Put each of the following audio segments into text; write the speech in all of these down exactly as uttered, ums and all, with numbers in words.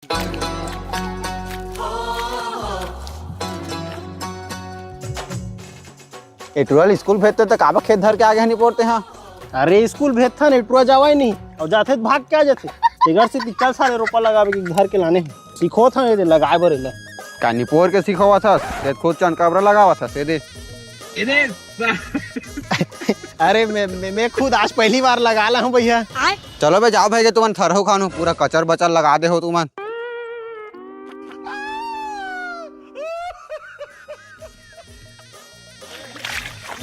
ए टुरा ल स्कूल भेजते त काबर खेत धर के आगे हनी पोरते हा? अरे स्कूल भेजथन, ए टुरा जावय नहीं, अउ जाथे त भाग के आ जाथे। तेकर से चल साले रोपा लगावे के घर के लाने हे। सिखोत हन एदे लगाए बर एला। का निपोर के सिखोवत हस? खेत खोद चन काबर लगावत हस एदे? अरे मैं, मैं, मैं खुद आज पहली बार लगा ला हूँ भैया। चलो बे जाओ भाई के तुमन थरहू खानू, पूरा कचर बचर लगा दे हो तुमन।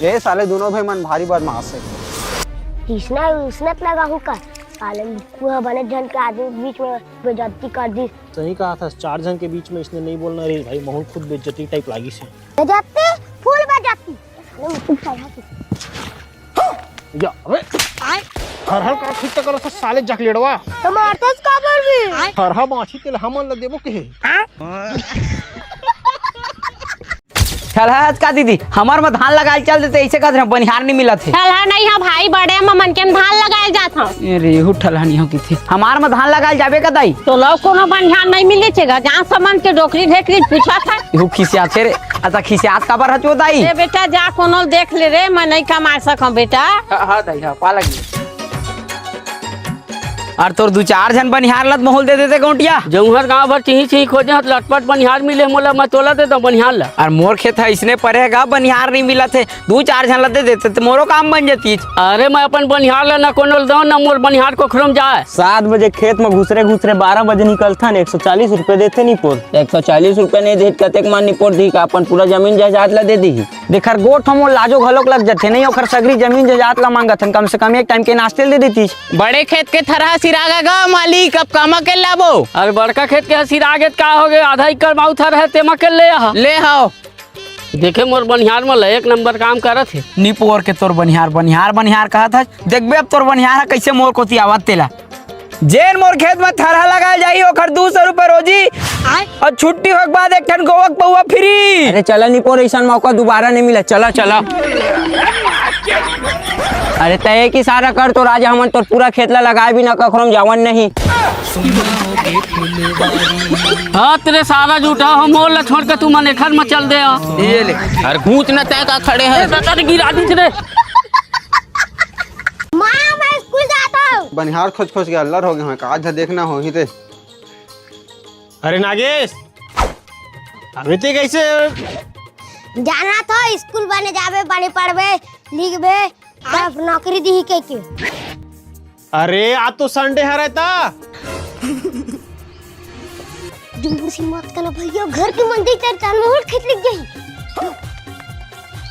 ये साले दोनों भाई मन भारी बदमाश हे। किसना उसनत लगा हूँ का? साले कुआ बने झन के आदमी के बीच में बेइज्जती कर दिस। सही कहा था, चार झन के बीच में इसने नहीं बोलना रे भाई, महूँ ल खुद बेइज्जती टाइप लागिस हे। बेइज्जती? फुल बेइज्जती। साले मुंह चढ़ा के। या, अबे। हर हर का ठीक करत हस साले जकलेड़वा। तो मारतस काबर भी? हर हर बाछी तेल हमन ल देबो के हे। ठलहा हस का दीदी, हमर म धान लगाए चल देते, ऐसे कहत रहे, बनिहार नहीं मिलत हे। ठलहा नहीं हा भाई, बड़े म मन के म धान लगाए जात हा। अरे, एहू ठलहा नहीं हो किथे। हमार म धान लगाए जाबे का दाई? तो लो कोनो बनिहार नहीं मिले छेगा, जहाँ समन के डोकरी ढेकरी पूछा था। एहू खिसियाथे रे। अच्छा, खिसियात काबर हच ओ दाई? ए बेटा, जा कोनो ल देख ले रे, मैं नहीं कमा सकूं बेटा। हाँ, हाँ दाई, हाँ, पा लगी। अरे तोर दू चार झन बनिहार ल त महूँ ल दे देते गौंटिया। जौहर गांव भर चिही चिही खोजे हत, लटपट बनिहार मिले मोला, मैं तोला दे दौं बनिहार ल। अरे मोर खेत ह इसने परे हे गा, बनिहार नहीं मिलत हे, दू चार झन ल दे देते त मोरो काम बन जतीच। अरे मैं अपन बनिहार ल न कोनो ल दौं, न मोर बनिहार कोखरो म जाय। सात बजे खेत म घुसरे घुसरे बारह बजे निकलथन, एक सौ चालीस रुपया देथे निपोर। एक सौ चालीस रुपया नहीं देत, कतेक मान निपोर दी का अपन पूरा जमीन जायदाद ल दे दीही। देख हर गोठ मोर लाजो घलोक लग जथे, नहीं ओखर सगरी जमीन जायदाद ल मांगत हन, कम से कम एक टाइम के नाश्ते ल दे देतीस। बड़े खेत के थरहा सिरागा गा मालिक, अब कामा के लाबो? अरे बड़का खेत के ह सिरागे त का होगे, आधा एकड़ माऊ थरहा हे, तेमा के ले आ। ले हाव। देखे मोर बनिहार मन ल एक नंबर काम करत हे। निपोर के तोर बनिहार, बनिहार, बनिहार कहत हस। देखबे अब तोर बनिहार ह कइसे मोर कोती आवत तेला। जेन मोर खेत म थरहा लगाए जाही, ओखर दू सौ रुपया रोजी। आय। अउ छुट्टी होए के बाद एक ठन गोवा के पौवा फ्री। अरे चला निपोर, अइसन मौका दोबारा नहीं मिला। चला, चला। अरे तय एक इशारा कर, तोर आज हमन तोर पूरा खेत ला लगाए बिना कखरो म जावन नहीं। हाँ, तेरे सारा झूठा हो, मोर ला छोड़ के तुमन एखर म चल दे आ। ये ले। अरे घूंच न तय का खड़े हे। ए, दादा रे, गिरा दीच रे। माँ, मैं स्कूल जाता हूँ। बनिहार खोज खोज के अल्लर हो गए हैं, का आज देखना हो ही ते। अरे नागेश, अबे ते कैसे? जाना तो स्कूल बने जाबे, बने पढ़बे, लिखबे, तब नौकरी दी के के। अरे आज तो संडे हरे ता। जुम्बुसी मत करना भैया, घर के मंदिर तर तन मोर खेत लिख गई।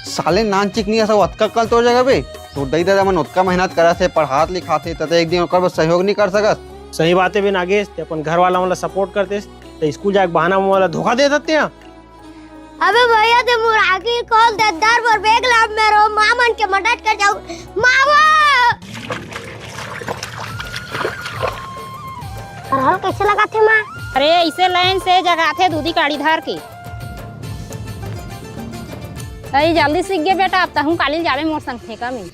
साले नान चिकनी ऐसा ओतका कल तोर जगह पे। तोर दई ददा मन ओतका मेहनत करत हे, पढ़ात लिखात हे, त एक दिन ओकर बर सहयोग नहीं कर सकत? सही बात हे बे नागेश, ते अपन घर वाला मन ला सपोर्ट करते, ते स्कूल जाए के बहाना मन ला धोखा दे देते हैं। अबे भैया, ते मोर आखिरी कॉल दे, दर बर बेग ला मेरो माँ मन के मदद कर जाऊ। माँ वो! अरहर कैसे लगाथे माँ? अरे, ऐसे लाइन से जगाथे दूधी काड़ी धर के। अरे, जल्दी सीख गे बेटा, अब तहूँ काली जाबे मोर संग ठेका में।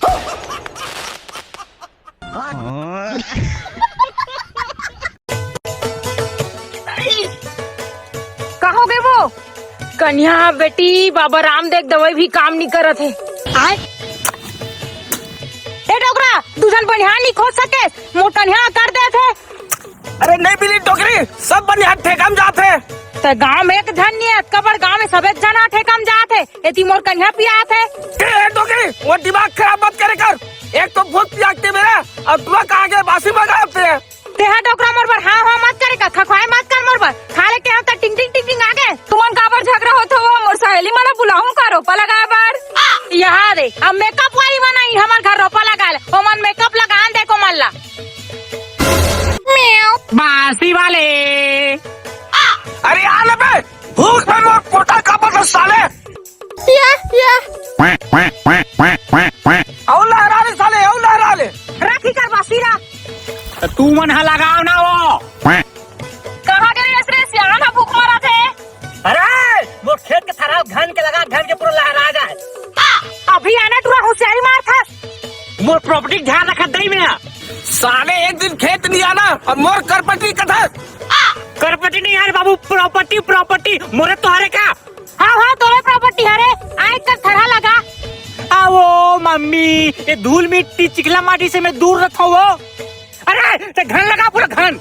का हो गे वो? कन्या बेटी, बाबा रामदेव दवाई भी काम नहीं करत हे। आय? ए डोकरा, दू झन बनिहार नहीं खोज सके, मोर कन्या कर देत हे। अरे नहीं मिली डोकरी, सब बनिहार ठेका में जात हे। त गांव में एक झन नहीं हे, अतका बड़ गांव में सबे झन ठेका में जात हे। एती मोर कन्या पियात हे। ए, ए, डोकरी, वो दिमाग खराब मत करे कर। एक तो भूत पिया के मेरा, और तू कहाँ के बासी बजाते हैं? तेहा डोकरा मोर बर हाँ हाँ मत करे कर, खखवाए मत कर मोर बर। खा ले के हम त टिंग टिंग टिंग टिंग आ गए। तुमन काबर झगड़ा होत हो? मोर सहेली मन ला बुलाहूं का रोपा लगाए बर? यहाँ रे, अब मेकअप वाली मन आई हमर घर रोपा लगा ले। ओमन मेकअप लगान दे को मन ला। म्याऊ। बासी वाले। अरे आ ले बे। भूख में मोर पोटा कांपत हे साले। या, या। अउ लहरा ले साले, अउ लहरा ले। राखी कर बासीरा। त तू मन ह लगाव ना वो। कहाँ गे रे सियान ह भूख मरत हे। अरे, मोर खेत के थरहा घन के लगा, घन के पूरा लहरा जाए। अभी आना टुरा होशियारी मारथस। मोर प्रॉपर्टी ध्यान रखत दई में। साले एक दिन खेत नहीं आना और मोर करपटी कथस। आ, करपट नहीं यार बाबू, प्रॉपर्टी, प्रॉपर्टी मोरे तो हरे का? हाँ, हाँ, तोरे प्रॉपर्टी हरे। आए कर थरहा लगा। आओ मम्मी, ये धूल मिट्टी चिकला माटी से मैं दूर रहता हूँ वो। अरे, ते घन लगा पूरा घन।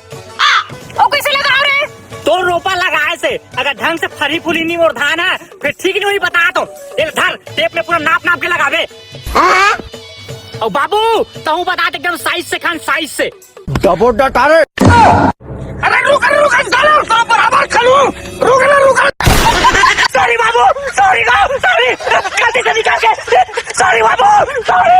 ओ कैसे लगा रे? तो रोपा लगाए से, अगर ढंग से फरी फूली नहीं मोर धान है, फिर ठीक नहीं हुई बता तो। ये धर, टेप में पूरा नाप नाप के लगावे। हाँ? और बाबू, तहू बता दे एकदम साइज से खान, साइज से। डबो डटा रे। अरे रुक, अरे रुक, साला, तो बराबर खलू। रुक ना, रुक। सॉरी बाबू, सॉरी ना, सॉरी। गलती से निकल के। सॉरी बाबू, सॉरी।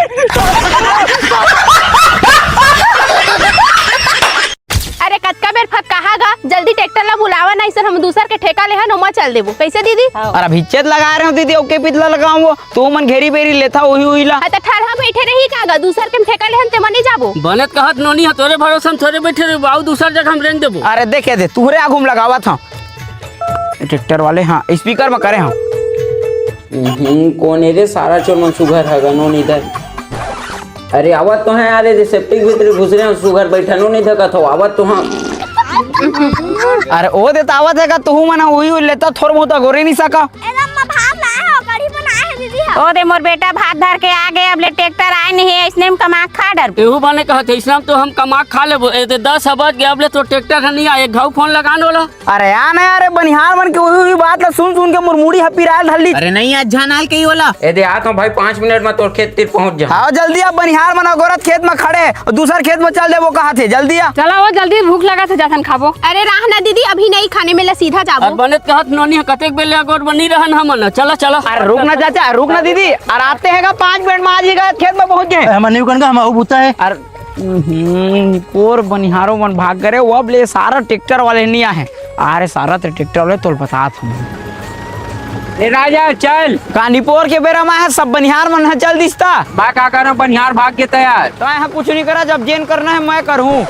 अरे कतका बेर फक कहा गा, जल्दी ट्रैक्टर ला बुलावा, नहीं सर हम दूसर के ठेका ले हन, ओमा चल देबो। कैसे दीदी? अरे अभी चेत लगा रहे हो दीदी, ओके पिछला लगाऊंगा। तू मन घेरी बेरी लेथा उही उही ला। हाँ, त ठड़हा बैठे रही का गा? दूसर के हम ठेका लेहन ते मनी जाबो। बने त कहत नोनी ह, तोरे भरोसा हम थोरे बैठे रही, बाऊ दूसर जगह हम रेंग देबो। अरे देखे दे, तुहरे आगू में लगावत हूँ। ट्रैक्टर वाले, हाँ, स्पीकर में करे हूँ। हम्म, कौन है रे सारा चोर मन सुघर हगा नोनी धर। अरे आवत तो है यार, ये सेप्टिक भीतर घुस रहे हैं, सुघर बैठा नोनी धकत हो, आवत तो हाँ। अरे ओ दे त आवत है का, तुहू मन उही उही लेता, थोर बहुत अगोरे नहीं सका। एकदम मैं भात लाया हो, कढ़ी बनाए है दीदी हो। ओ दे मोर बेटा भात धर के आ गए, अब ले ट्रैक्टर आए नहीं है, इसने हम कमा के खा डर। एहू बने कहत है, इसने हम तो हम कमा के खा लेबो। ए दे दस बज गए, अब ले तो ट्रैक्टर है नहीं आए, एक घाव फोन लगा नो ला। अरे आ ना यार, बनिहार मन के उही उही बात ला सुन सुन के मोर मुड़ी ह पिरायल धर ली। अरे नहीं आज जान आल के ही होला। ए दे आ तो भाई पाँच मिनट में तोर खेत तीर पहुंच जा। हाँ जल्दी अब बनिहार मन अगोरत खेत में खड़े, दूसर खेत में चल देबो कहा थे, जल्दी आ। चला वो जल्दी भूख लगा थे जाथन खाबो। अरे राह ना दीदी, अभी नहीं खाने में ला सीधा जाबो। अरे बने त कहत नोनी ह, कतेक बेले अगोर बनी रहन हमन। चला, चला। अरे रुक ना चाचा, रुक ना दीदी। अरे आते हैं का पाँच मिनट में आज ही गए खेत में पहुंच गए। अरे हमन नहीं कन का, हम आऊ बूता है। अरे हम्म, पोर बनिहारो मन भाग करे, वो अब ले सारा ट्रैक्टर वाले नहीं आए। अरे सारा ते ट्रैक्टर वाले तोल बतात हूँ। ए राजा चल। का निपोर के बेरा में है, सब बनिहार मन ह चल दिसता। मैं का करूं, बनिहार भाग के तैयार। तो यहाँ कुछ नहीं करा, जब जेन करना है मैं करूँ।